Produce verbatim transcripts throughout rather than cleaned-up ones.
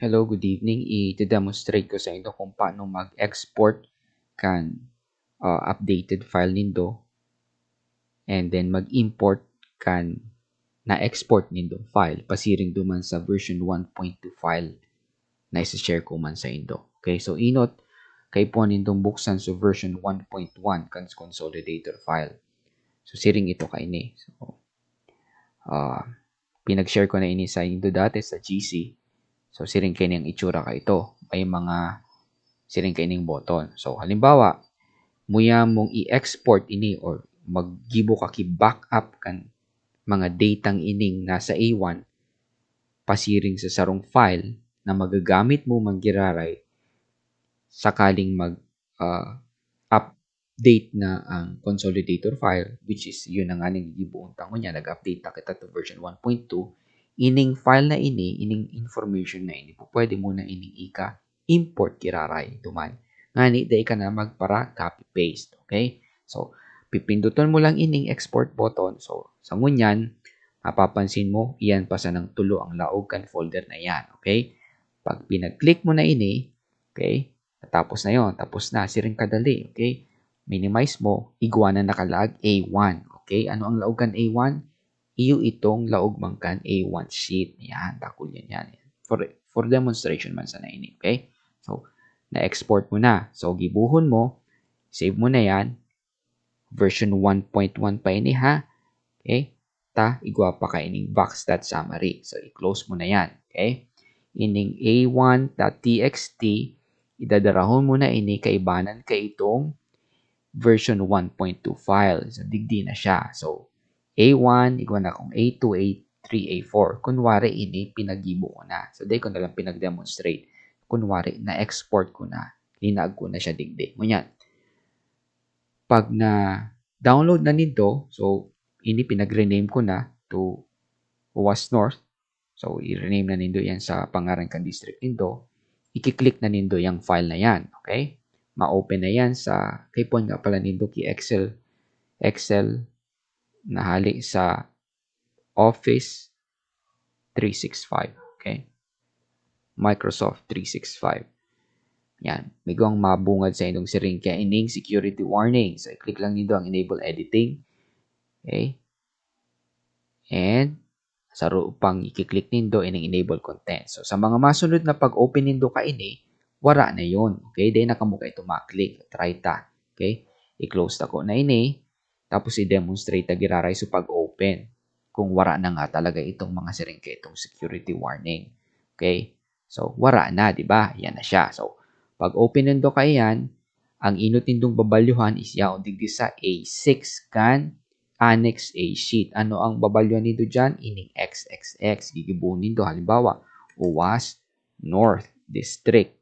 Hello, good evening. I-demonstrate ko sa inyo kung paano mag-export kan, ah, updated file nindo and then mag-import kan na-export nindong file pasiring duman sa version one point two file na isa-share ko man sa indo. Okay, so inot, kaipuhan nindong buksan sa version one point one kan consolidator file. So, siring ito kaini. So, ah, pinag-share ko na ini sa indo dati sa G C. So, siring kaini ang itsura ka ito. May mga siring kaining button. So, halimbawa, muya mong i-export ini or maggibo ka ki backup kan mga datang ining nasa A one, pasiring sa sarong file na magagamit mo man giraray sakaling mag, ah, update na ang consolidator file, which is yun na nga ning gigibohon ta ngunyan, nag-update na kita to version one point two, ining file na ini, ining information na ini, pwede mo na ining ika-import giraray duman. Ngani, dai ka na magpara-copy-paste, okay? So, pipinduton mo lang ining export button. So, sa ngunyan, mapapansin mo, iyan pa sanang tulo ang laog kan folder na yan, okay? Pag pinag-click mo na ini, okay, tapos na yon, tapos na, siring kadali, okay? Minimize mo, igwa na nakalaag A one, okay? Ano ang laog kan A one? Iyo itong laog man kan A one sheet. Yan, dakul yan, yan. For, for demonstration man sana ini, okay? So, na-export mo na. So, gibohon mo, save mo na yan. Version one point one pa ini, ha? Okay? Ta, igwa pa ka ining box dot summary. So, i-close mo na yan. Okay? Ining A one dot T X T, idadarahon mo na ini kaibanan ka itong version one point two file. So, digdi na siya. So, A one, igwa na kong A two, A three, A four. Kunwari, ini, pinaggibo ko na. So, dai ko na lang pinag-demonstrate. Kunwari, na-export ko na. Linaag ko na siya digdi. Ngunyan, pag na-download na nindo, so, ini pinag-rename ko na to OWASP North. So, i-rename na nindo yan sa pangaran kan district nindo. Iki-click na nindo yung file na yan, okay? Ma-open na yan sa, kaipuhan nga pala nindo ki Excel, Excel na hali sa Office three six five, okay? Microsoft three six five. Yan. May igwang mabungad sa indong siring kaya ining security warning. So, i-click lang nindo ang enable editing. Okay? And, saro pang i-click nindo ining enable content. So, sa mga masunod na pag-open nindo kaini, wara na yon. Okay? Dai na kamo kaito ma-click. Try ta. Okay? I-close ta ko na ini. Tapos i-demonstrate ta giraray sa pag-open kung wara na nga talaga itong mga siring kaitong security warning. Okay? So, wara na, di ba? Yan na siya. So, pag-open nindo kaiyan, ang inot nindong babalyuhan is yaon digdi sa A six kan Annex A sheet. Ano ang babalyuhan nindo dyan? Ining X X X. Gigibohon nindo, halimbawa, OWASP North District.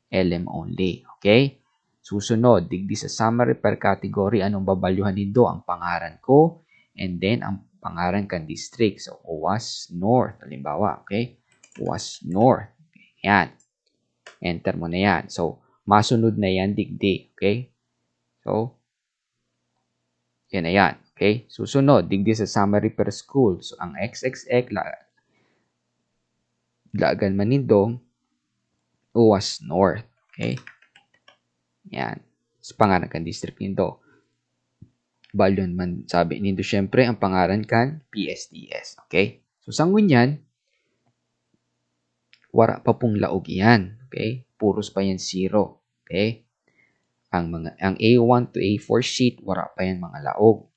L M only. Okay? Susunod, digdi sa summary per category, anong babalyuhan nindo? Ang pangaran ko, and then ang pangaran kan district. So, OWASP North, halimbawa, okay? OWASP North. Yan. Enter mo na yan. So, masunod na yan, digdi. Okay? So, yan na yan. Okay? Susunod, digdi sa summary per school. So, ang X X X, la, laagan man nindong OWASP North. Okay? Yan. Sa pangaran kan district nindo. Balyuhan man, sabi nindo, syempre, ang pangaran kan P S D S. Okay? So, sa ngunyan, wara pa pong laog iyan. Okay? Puros pa yan zero. Okay? Ang mga, ang A one to A four sheet, wara pa yan mga laog.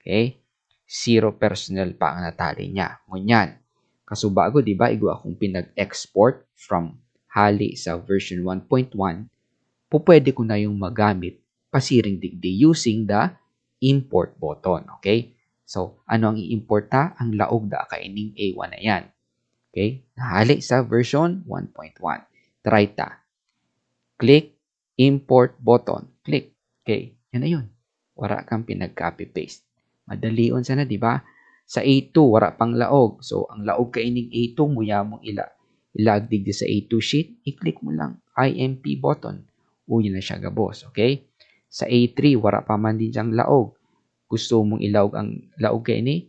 Okay? Zero personnel pa ang natali niya. Ngunyan, kasubago, di ba, igwa akong pinag-export from hali sa version one point one, pupwede ko na yung magamit pasiring digdi using the import button. Okay? So, ano ang i-import ta? Ang laog da kaining A one na yan. Okay? Hali sa version one point one. Try ta. Click import button. Click. Okay. Yan na yun. Wara kang pinag-copy-paste. Madalion sana, di ba? Sa A two, wara pang laog. So, ang laog kaining A two, muya mong ila, ilaag digdi sa A two sheet, i-click mo lang, I M P button. Uya na siya gabos, okay? Sa A three, wara pa man din siyang laog. Gusto mong ilaog ang laog kaini?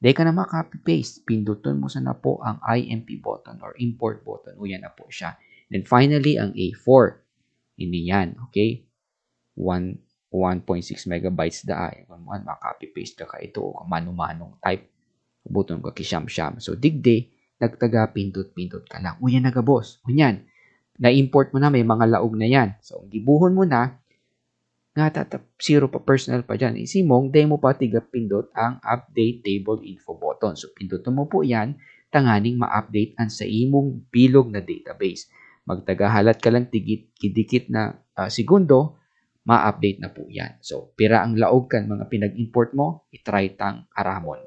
Dai ka na ma-copy-paste. Pinduton mo sana po ang I M P button or import button. Uyan na po siya. Then finally, ang A four. Ini yan, okay? One, one point six megabytes daa. Kung mo, ma-copy-paste ka ka ito o mano-manong type. Buton ka ki siyam-siyam. So, digdi, nagtaga pindot-pindot ka lang. Uyan na gabos. Unyan, na-import mo na, may mga laog na yan. So, gibuhon mo na, nga tata, zero pa personal pa dyan. Isimong, dai mo pa tiga pindot ang update table info button. So, pinduton mo po yan, tanganing ma-update ang sa imong bilog na database. Magtagahalat ka lang tigit, kidikit na ah, segundo, ma-update na po yan. So, pira ang laog kan mga pinag-import mo, itry tang aramon.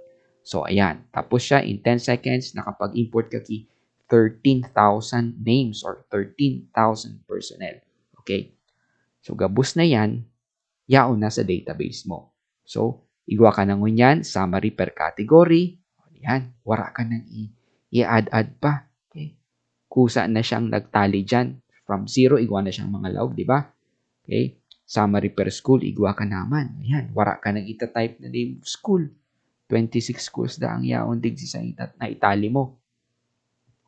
So, ayan. Tapos siya, in ten seconds, nakapag-import ka ki thirteen thousand names or thirteen thousand personnel. Okay? So, gabos na yan, yaon na sa database mo. So, igwa ka na ngunyan, summary per category. Yan, wara ka nang i- i-add-add pa. Okay? Kusa na siyang nagtali dyan. From zero, igwa na siyang mga laog, di ba? Okay? Summary per school, igwa ka naman. Ayan, wara ka nang ita-type na name of school. Twenty-six schools da ang yaon digdi sa ita- na itali mo.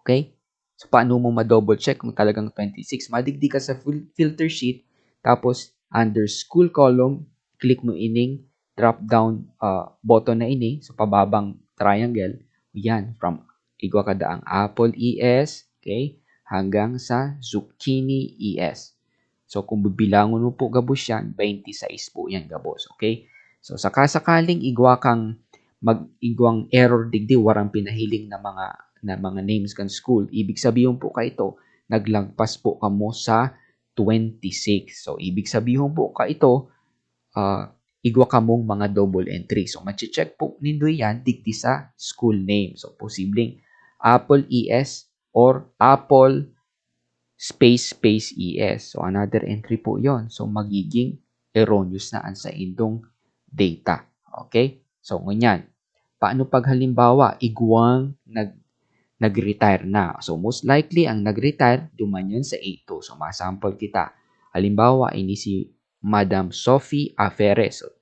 Okay? So, paano mo ma-double check kung talagang twenty-six? Madigdi ka sa fil- filter sheet, tapos under school column, click mo ining drop down ah, button na ini, sa pababang triangle. Yan, from igwa ka daang apple E S, okay, hanggang sa zucchini E S. So, kung bibilangon mo po gabos yan, twenty-six po yan gabos, okay? So, sakasakaling igwa kang mag-igwang error digdi, warang pinahiling na mga na mga names kan school, ibig sabihin po ka ito, naglagpas po kamo sa twenty-six. So, ibig sabihin po ka ito, ah, igwa kamong mga double entry. So, mache-check po nindo yan digdi sa school name. So, posibleng Apple E S or Apple space space E S. So, another entry po yon. So, magiging erroneous na ang sa indong data. Okay? So, ngunyan, paano pag halimbawa, igwang nag, nag-retire na? So, most likely, ang nag-retire, duman yan sa A two. So, masample kita. Halimbawa, ini si Madam Sophie Aferes. So,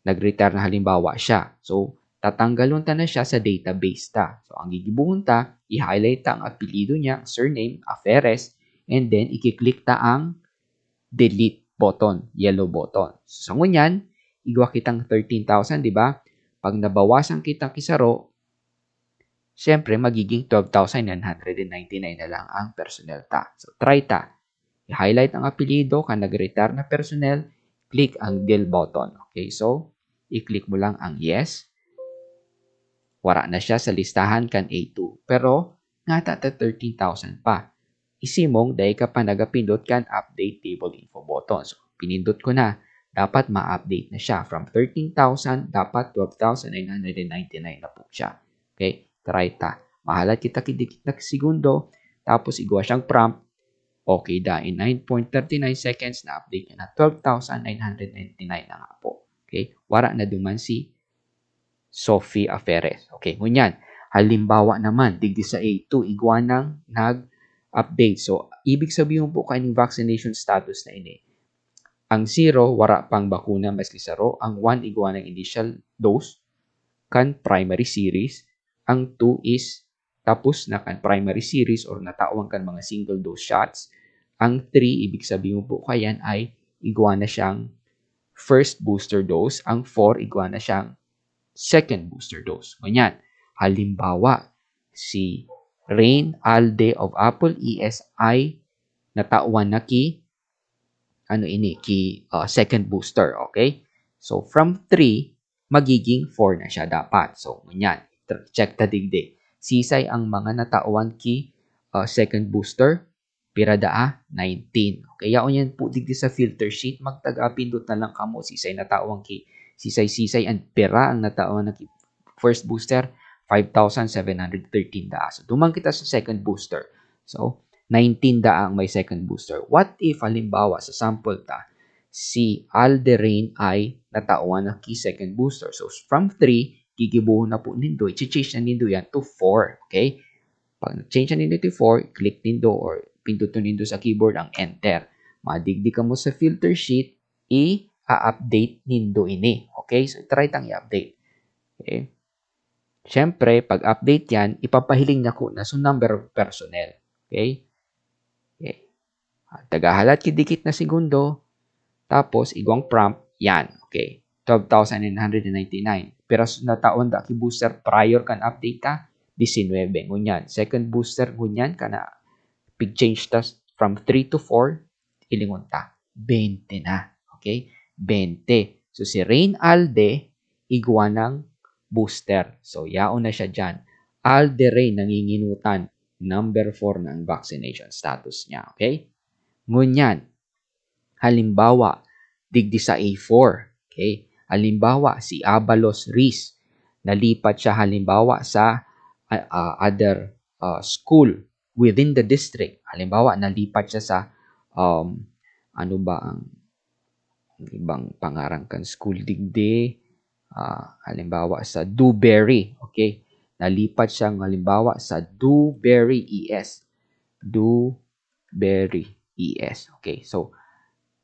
nag-retire na halimbawa siya. So, tatanggalon ta na siya sa database ta. So, ang gigibuhon ta, i-highlight ta ang apelyido niya, ang surname, Aferes, and then, i-click ta ang delete button, yellow button. So, sa ngunyan, igwa kitang thirteen thousand, di ba? Pag nabawasan kita ki saro, siyempre, magiging twelve thousand nine hundred ninety-nine na lang ang personnel ta. So, try ta. I-highlight ang apelyido kan nag-retire na personnel, click ang del button. Okay, so, i-click mo lang ang yes. Wara na siya sa listahan kan A two. Pero, ngata ta thirteen thousand pa. Isimong, dai ka pa nagapindot kan update table info button. So, pinindot ko na. Dapat ma-update na siya. From thirteen thousand, dapat twelve thousand nine hundred ninety-nine na po siya. Okay? Try ta. Mahalat kita ki dikit na segundo, tapos igwa siyang prompt. Okay da, in nine point thirty nine seconds, na-update niya na twelve thousand nine hundred ninety-nine na nga po. Okay? Wara na duman si Sophie Aferes. Okay, ngunyan, halimbawa naman, digdi sa A two, igwa nang nag-update. So, ibig sabihin po kaining vaccination status na ini, ang zero, wara pang bakuna maski saro. Ang one, igwa nang initial dose kan primary series. Ang two is tapos na kan primary series or natawan kan mga single dose shots. Ang three, ibig sabihin po kayan ay igwa na siyang first booster dose. Ang four, igwa na siyang second booster dose. Ngunyan, halimbawa, si Rain Alde of Apple E S ay natawan na ki, ano ini, ki, ah, second booster, okay? So, from three, magiging four na siya dapat. So, ngunyan, tr- check ta digdi. Sisay ang mga natawan ki, ah, second booster? Pira daa? Nineteen. Okay, yaon yan po digdi sa filter sheet. Magtaga-pindot na lang kamo. Sisay natawan ki, sisay-sisay, and pira ang natawan na ki first booster? Five thousand seven hundred thirteen daa. So, duman kita sa second booster. So, nineteen daa ang may second booster. What if, halimbawa, sa sample ta, si Alde Rain ay natawan na ki second booster. So, from three, gigibohon na po nindo, i-change na nindo yan to four. Okay? Pag change na nindo to four, click nindo or pinduton nindo sa keyboard ang enter. Madigdi kamo sa filter sheet, i-update nindo ini. Okay? So, try tang i-update. Okay? Siyempre, pag-update yan, ipapahiling niya ko na sa number of personnel. Okay? Okay. Tagahalat ki dikit na segundo, tapos igwang prompt, yan. Okay. Twelve thousand nine hundred ninety-nine. Pero sa nataon da ki booster prior kan update ta, disinwebe. Ngunyan, second booster, ngunyan ka na pig-change ta from three to four, ilingon ta, twenty na. Okay? Twenty. So, si Rain Alde, igwa ng booster. So, yaon na siya dyan. Alde Rain, nanginginutan. Number four na ang vaccination status niya. Okay? Ngunyan, halimbawa, digdi sa A four. Okay? Halimbawa, si Abalos Riz, nalipat siya halimbawa sa uh, uh, other uh, school within the district. Halimbawa, nalipat siya sa, um, ano ba ang ibang pangaran kan school digdi? Uh, halimbawa, sa Dewberry. Okay? Nalipat siya, halimbawa, sa Dewberry E S. Dewberry E S. Okay? So,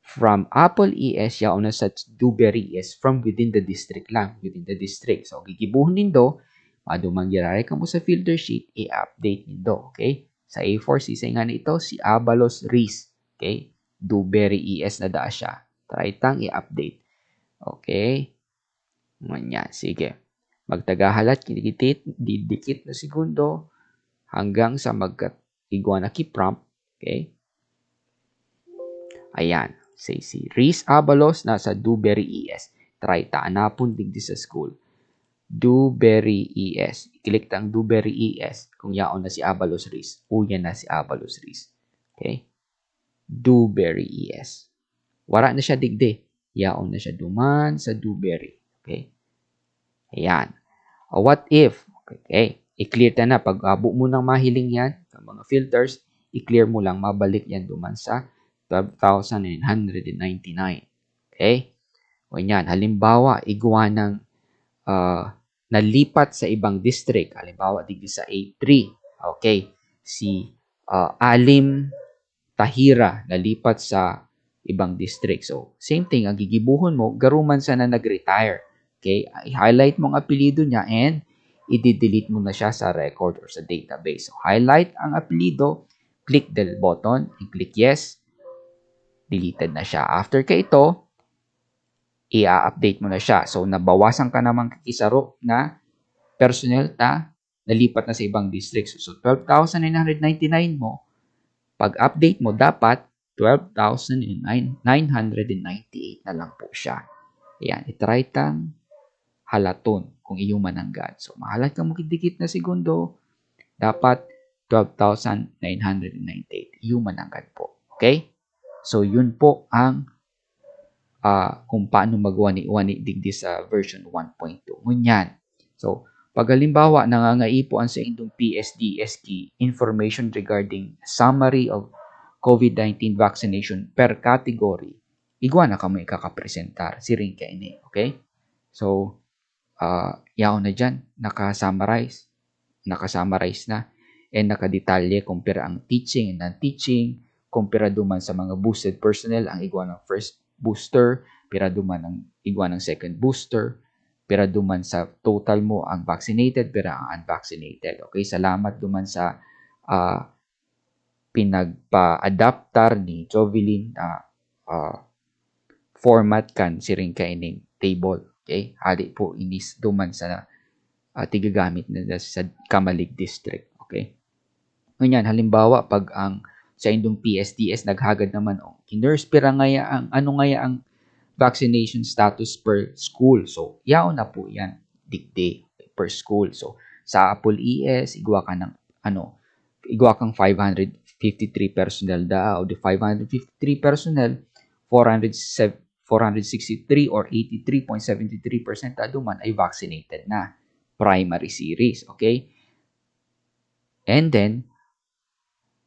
from Apple E S, yaon na sa Dewberry E S from within the district lang, within the district. So, gigibuhon nindo, madumang giraray kamo sa filter sheet, i-update nindo, okay? Sa A four, sisay nga nito, si Abalos Riz, okay? Dewberry E S na daa siya. Try tang i-update. Okay? Ngunyan, sige. Magtagahalat, kinikit, didikit na segundo hanggang sa magkat-, igwa na ki prompt. Okay? Ayan. Say si Riz Abalos nasa Dewberry E S. Try ta anapon digdi sa school. Dewberry E S. I-click ta ang Dewberry E S kung yaon na si Abalos Riz. Uyan na si Abalos Riz. Okay? Dewberry E S. Wara na siya digdi. Yaon na siya duman sa Dewberry. Okay? Ayan. A what if? Okay. I-clear ta na. Pag abo mo nang mahiling yan, ang mga filters, i-clear mo lang, mabalik yan duman sa twelve thousand nine hundred ninety-nine. Okay? O yan, halimbawa, igwa ng ah, nalipat sa ibang district. Halimbawa, digdi sa A three. Okay. Si ah, Alim Tahira nalipat sa ibang district. So, same thing, ang gigibuhon mo, garo man sana nag-retire. Okay? I-highlight mo ang apelyido niya and i-delete mo na siya sa record or sa database. So, highlight ang apelyido, click the button, and click yes. Deleted na siya. After ka ito, i-update mo na siya. So, nabawasan ka naman kakisaro na personnel ta, nalipat na sa ibang districts. So, twelve thousand nine hundred ninety-nine mo, pag-update mo, dapat twelve thousand nine hundred ninety-eight na lang po siya. Ayan, i-try tang halaton kung iyo mananggad. So, mahalat kamo dikit na segundo, dapat twelve thousand nine hundred ninety-eight. Iyo mananggad po. Okay? So, yun po ang ah, kung paano magwani-wani digdi sa version one point two. Ngunyan, so, pag halimbawa, nangangaipo an saindong P S D S ki information regarding summary of COVID nineteen vaccination per category, igwa na kamo ikakapresentar, siring kaini, okay? So, ah, yaon na diyan, naka-summarize. Naka-summarize na. And nakadetalye kung pira ang teaching and non-teaching, kung pira duman sa mga boosted personnel ang igwa ng first booster, pira duman ang igwa ng second booster, pira duman sa total mo ang vaccinated, pira ang unvaccinated. Okay, salamat duman sa ah, pinagpa-adaptar ni Jovelyn na ah, format kan siring kaining table. Okay? Hali po inis duman sa ah, tigagamit na sa Camalig District. Okay? Ngunyan, halimbawa, pag ang saindong P S D S naghagad naman, o, ki-nurse, pira ngaya ang, ano ngaya ang vaccination status per school? So, yaon na po yan, digdi, per school. So, sa Apple E S, igwa ka ng, ano, igwa kang five hundred fifty-three personnel da, o di five hundred fifty-three personnel, four hundred, four hundred sixty-three or eighty-three point seven three percent ta duman ay vaccinated na, primary series, okay? And then,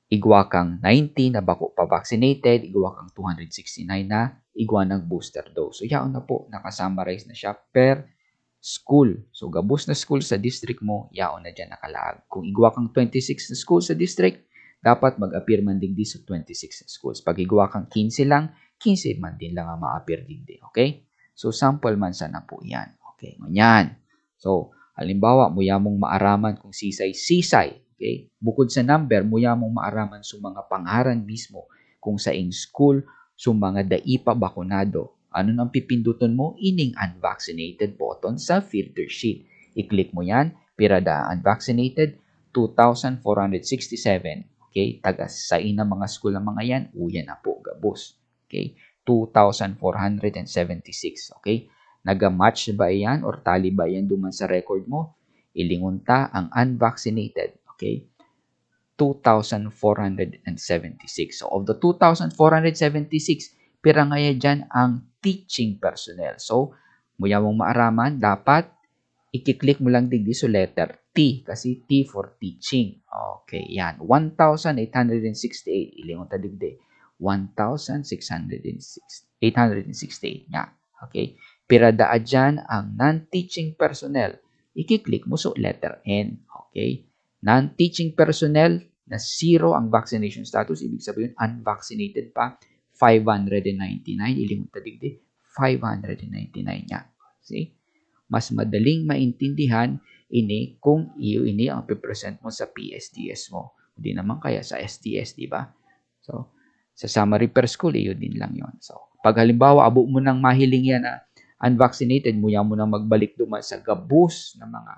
igwa kang ninety na bako pa vaccinated, igwa kang two hundred sixty-nine na igwa ng booster dose. So, yaon na po, nakasummarize na siya per school. So, gabos na school sa district mo, yaon na dyan nakalaag. Kung igwa kang twenty-six na school sa district, dapat mag-appear man digdi sa twenty-six na schools. Pag igwa kang quince lang, quince man din lang ang ma-appear digdi. Okay? So, sample man sana po yan. Okay, ngunyan. So, Halimbawa, muya mong maaraman kung sisay-sisay, okay? Bukod sa number, muya mong maaraman sa mga pangaran mismo kung saing school, sa mga dai pa bakunado. Ano nang pipinduton mo? Ining unvaccinated button sa filter sheet. I-click mo yan, pira da unvaccinated, two thousand four hundred sixty-seven. Okay? Taga sain na mga school ang mga yan, uya na po, gabos. Okay? Two thousand four hundred seventy-six. Okay? Naga-match ba yan or tali ba yan duman sa record mo? Ilingon ta ang unvaccinated. Okay? Two thousand four hundred seventy-six. So, of the two thousand four hundred seventy-six, pira ngaya dyan ang teaching personnel? So, muya mong maaraman, dapat i-click mo lang digdi sa letter T, kasi T for teaching. Okay, yan. One thousand eight hundred sixty-eight. Ilingon ta digdi. One thousand six hundred and six, eight hundred sixty-eight nga. Okay? Pira daa dyan ang non-teaching personnel? I-click mo sa letter N. Okay? Non-teaching personnel na zero ang vaccination status, ibig sabihin unvaccinated pa, five hundred ninety-nine, ilingon ta digdi, five hundred ninety-nine nga. See? Mas madaling maintindihan ini kung iyo ini ang ipipresent mo sa P S D S mo. Hindi naman kaya sa S D S, di ba? So, sa summary per school, iyo din lang yon. So, pag halimbawa, abo mo nang mahiling yan na unvaccinated, muya mo nang magbalik duman sa gabos na mga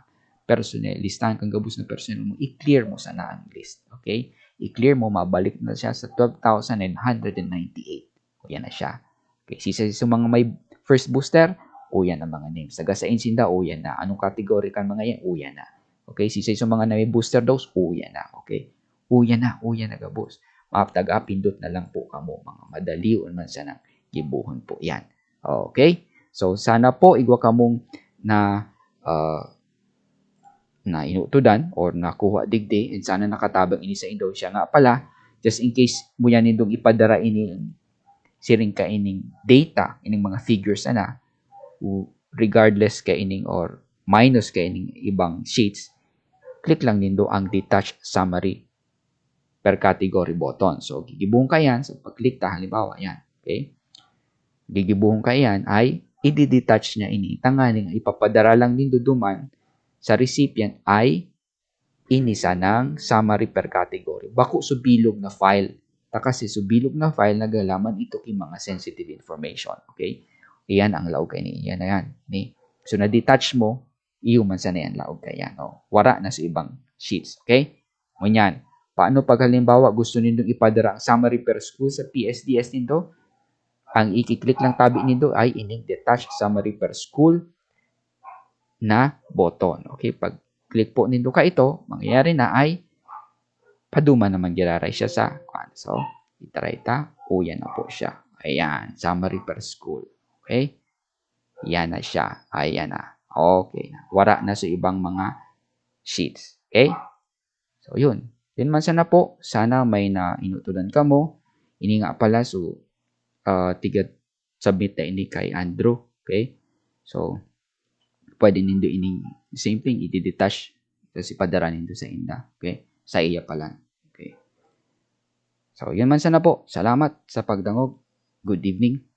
personnel, listahan kang gabos na personnel mo, i-clear mo sana ang list. Okay? I-clear mo, mabalik na siya sa twelve thousand nine hundred ninety-eight. O, yan na siya. Okay, sisay sa mga may first booster, o, yan ang mga names. Taga sain sinda, o, yan na. Anong category kan mga yan? O, yan na. Okay, sisay sa mga na may booster dose, o, yan na. Okay? O, yan na, o, yan na, gabos. Mga taga, pindot na lang po kamo, mga madalion man sanang gibohon po yan. Okay? So, sana po igwa kamong na, ah, na inutudan or nakuha digdi, and sana nakatabang ini sa indo. Siya nga pala, just in case muya nindong ipadara ini, siring kaining data, ining mga figures ana, u-, regardless kaining or minus kaining ibang sheets, click lang nindo ang detached summary per category button. So, gigibohon ka yan. So, pag-click ta, halimbawa, yan. Okay? Gigibohon ka yan ay i-detach niya ini. Tanganing ipapadara lang nindo duman sa recipient ay ini sanang summary per category. Bako sa bilog na file. Ta kasi sa bilog na file, nagalaman ito ki mga sensitive information. Okay? Iyan ang laog kaini. Iyan na yan. Ni. So, na-detach mo, iyo man sana yan laog kaiyan. O, wara na sa ibang sheets. Okay? Ngunyan, paano pag halimbawa gusto nindong ipadara ang summary per school sa P S D S nindo? Ang iki-click lang tabi nindo ay ining detached summary per school na button. Okay, pag click po nindo ka ito, mangyayari na ay paduma naman giraray siya sa kuan. So, itry ta. O, yan na po siya. Ayan, summary per school. Okay? Yan na siya. Ayan na. Okay na. Wara na sa ibang mga sheets. Okay? So, yun. Yun man sana po. Sana may na inutudan kamo. Ini nga pala, so, ah, tiga-submit na ini kay Andrew. Okay? So, pwede nindo ining same thing, i-detach. Tapos ipadara nindo sa inda. Okay? Sa iya pala. Okay? So, yun man sana po. Salamat sa pagdangog. Good evening.